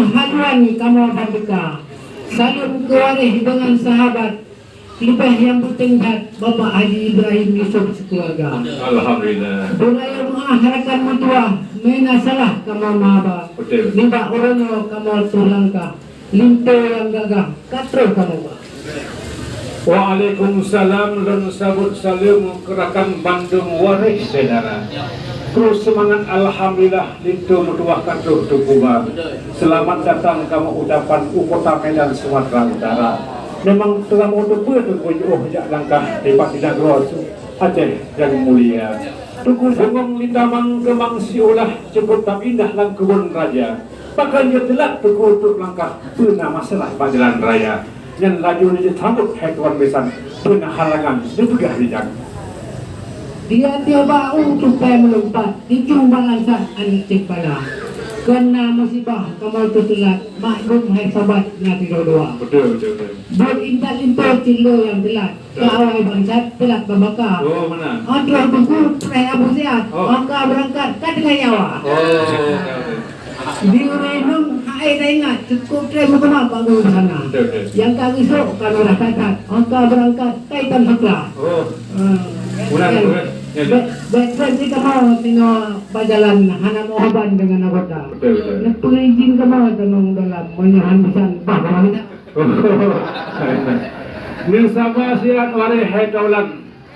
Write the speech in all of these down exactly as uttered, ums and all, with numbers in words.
Haluan kamoe ban teuka. Saleuem keu waréh deungon sahabat, leubeh nyang peunteng that Bapak Haji Ibrahim Yusuf sikeuluwarga. Alhamdulillah. Beurayeuk meu'ah rakan meutuwah, meuna salah kamoe meuhaba. Betul. Nibak uroe nyoe kamoe tuh langkah, linto nyang gagah, ka troh kamoe ba. Waalaikumsalam, lôn sambot saleuem keu rakan bandum waréh syedara. Troh seumangat, alhamdulillah, linto meutuwah ka troh teukuba. Seulamat datang kamoe ucapan u kota Medan, Sumatera Utara. Memang teungoh meuteupeu Teungku jiôh jak langkah dipat di nanggroe Aceh nyang mulia. Teungku bungong lintamang keumang siulah, cukup that indah lam keubon raja. Pakon jeuet teulat Teungku trok langkah, peue na masalah bak jalan raya. Nyan laju jisambot hai tuan bisan, peue na halangan, neupeugah rijang. Di ateueh bak u tupai meulumpat, di ujong balangsat aneuk ceumpala. Kon na musibah kamoe teuteulat, maklum hai sabat na sidroe dua. Betul, betul, betul. Buet intat linto cit lôn nyang teulat, ka awai bangsat teulat babaka. Oh, meunan. Ôn troh Teungku preh Abu Siat, oh, ôn ka beurangkat ka tinggai nyawa. Oh, betul, betul. Di ureueng inong hai taingat, cukup treb meukeumah bak guru sana. Betul, betul. Nyang ka geusok ka mirah that-that, ôn ka beurangkat ka itam seuklah. Oh. Ah. Ulang, ya, ulang. Ya, ya. Bèk, bèk, bèk jih kamoe singoh bak jalan hana meu'oh ban deungon anggota. Betul, betul. Neupeuizin kamoe tamong dalam, meunyoe han bisan bah kamoe minta. Oh. Neusaba siat waréh hai taulan.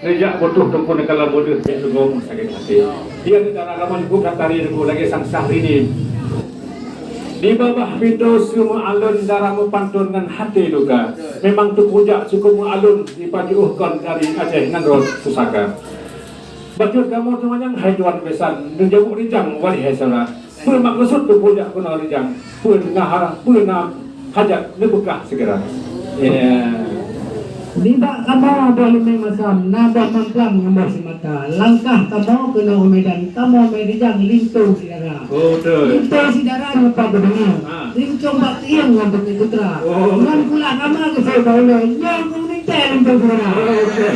Neujak beutuh Teungku neukalon beudeuh, bék leugoe sakét até. Di ateueh dara kamoe cukup that tari Teungku lagèe sang Syahrini. Di babah pintoe seumeualon dara meupanton ngon até luka. Memang Teungku jak cukup meualon dipajoh kon dari Aceh nanggroe pusaka. Bacut kamoe teumanyong hai tuan bisan, neujaweueb rijang waréh hai syedara. Peue meukeusut Teungku jak keunoe rijang? Peue na ha-, peue na hajat neupeugah sigeura? Ya. Nibak kamoe boh limong masam, na boh mamplam ngon boh simata. Langkah kamoe keunoe u Medan, kamoe mè rijang linto syedara. Oh, betul. Linto syedara rupa beudeungoe. Ha. Rincong bak tieng ngon bukét putra. Oh. Ngon kulah kama geuseuet bak ulèe, nyoe keuneuk linto syedara. Oh, betul.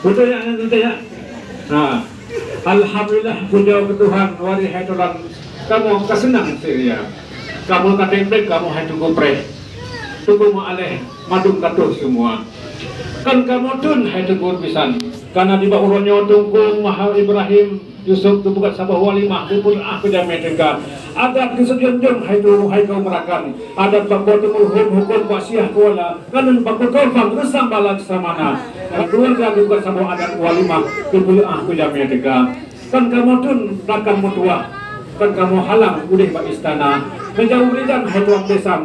Betul ya, betul ya. Ha. Alhamdulillah, pujoe keu Tuhan, waréh hai taulan, kamoe ka seunang seuria. Kamoe ka tem-tem, kamoe hai Teungku preh. Teungku meu'alèh, mandum ka troh seumua. Kan kamoe teun hai Teungku bisan. Kareuna nibak uroe nyoe Teungku Maha Ibrahim Yusuf geupeugah saboh walimah, geupeuleu'ah keu jamèe teuka. Adat geuseujonjong hai tu, hai kaum rakan. Adat bak Po Teumurhom, hukôm bak Syiah Kuala. Ngon bak Po Tompang reusam bak Laksamana. Keuluwarga geupeugah saboh adat walimah, geupeuleu'ah keu jamèe teuka. Kan kamoe teun rakan meutuwah, kan kamoe halang udeh bak istana. Neujaweueb rijang hai tuan bisan,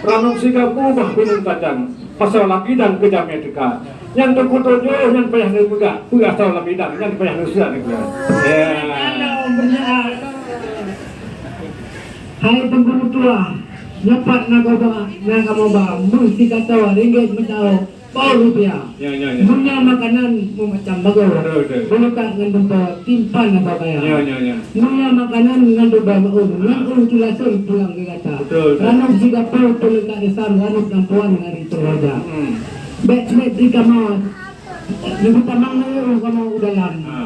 ranub sigapu bah bineung tajang, pasoe lam idang keu jamèe teuka. Nyan Teungku tujoh nyan payah neupeugah, peue asoe lam idang nyan payah neuseuk neupeugah. Ya. Hai Teungku meutuwah, nyoe pat na goba, na kamoe ba, meusigasoe ringgit meusaôh, pao rupiah. Ya, ya, ya. Meunyoe makanan meumacam bagoe. Betul, betul. Beulukat ngon dumpeue, timphan haba kaya. Ya, ya, ya. Meunyoe makanan ngon dumpeue maun, ngon ureueng tulason pulang keu gata. Betul, betul. Ranub sigapu tuleueng ka reusam, ranub lampuan ngon ri teuroja. Hmm. Bèk-bèk di kamoe, neupeutamong nanggroe kamoe u dalam. Ha.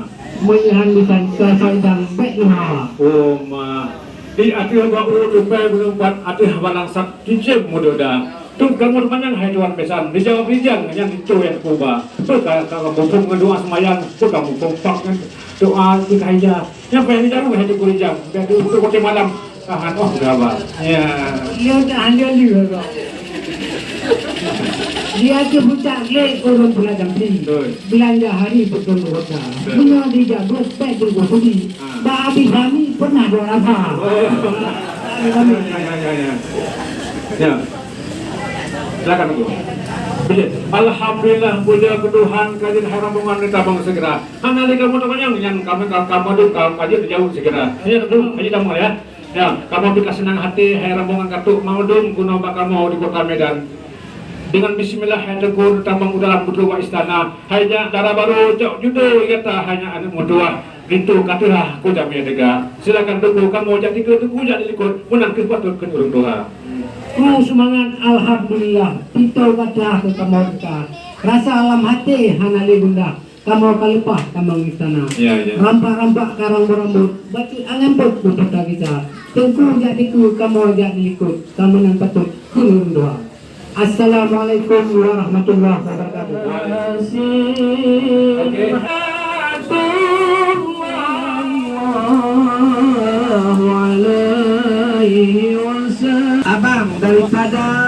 Meunyoe han bisan keu saidang bèk neuhawa. Oh, ma. Di ateueh bak u tupai meulumpat, ateueh balangsat cicém meudoda. Teungku kamoe teumanyong hai tuan bisan, neujaweueb rijang nyan linto nyang kuba. Peue ka, ka muphom ngon doa seumayang, peue ka muphom pak ngon doa keu kaya. Nyan payah neujaweueb hai Teungku rijang. Dan di uroe watèe malam, ka hana haba. Ya. Iya dah hana lé. Di ateueh pucak glé ureueng pula damping. Betul. Beulanja hari beutôi kota. Betul. Meunyoe dijak beuet bèk Teungku sudi. Ah. Bak Abi Fahmi pernah dua rasa. Oh. Abi Fahmi. Ya, ya, ya, ya. Ya. Silakan, Teungku. Betul. Alhamdulillah, puja keu Tuhan, ka jeuet hai rombongan neutamong sigeura. Hana lé kamoe teumanyong, nyan kamoe, kamoe dum ka jeuet jaweueb sigeura. Ya, Teungku, ka jeuet tamong ya. Ya, kamoe pih ka seunang até hai rombongan ka trok mandum keunoe bak kamoe di Kota Medan. Deungon bismillah hai Teungku tamong u dalam beutôi bak istana. Hai nyak dara barô cok judo gata hai nyak aneuk meutuwah. Linto ka teuhah keu jamèe teuka. Silakan Teungku kamoe jak dikeue Teungku jak di likot meunan keuh patôt keu ureueng tuha. Kru seumangat alhamdulillah. Pintoe ka teuhah keu kamoe teuka. Rasa lam até hana lé gundah. Kamoe ka leupah tamong istana. Ya, ya. Rampak-rampak ka rambot-rambot, bacut angan bot beuputa gisa. Teungku jak dikeue, kamoe jak dilikot, kamoe nan patôt keuneuk dua. Assalamualaikum warahmatullahi wabarakatuh. Oke. Abang daripada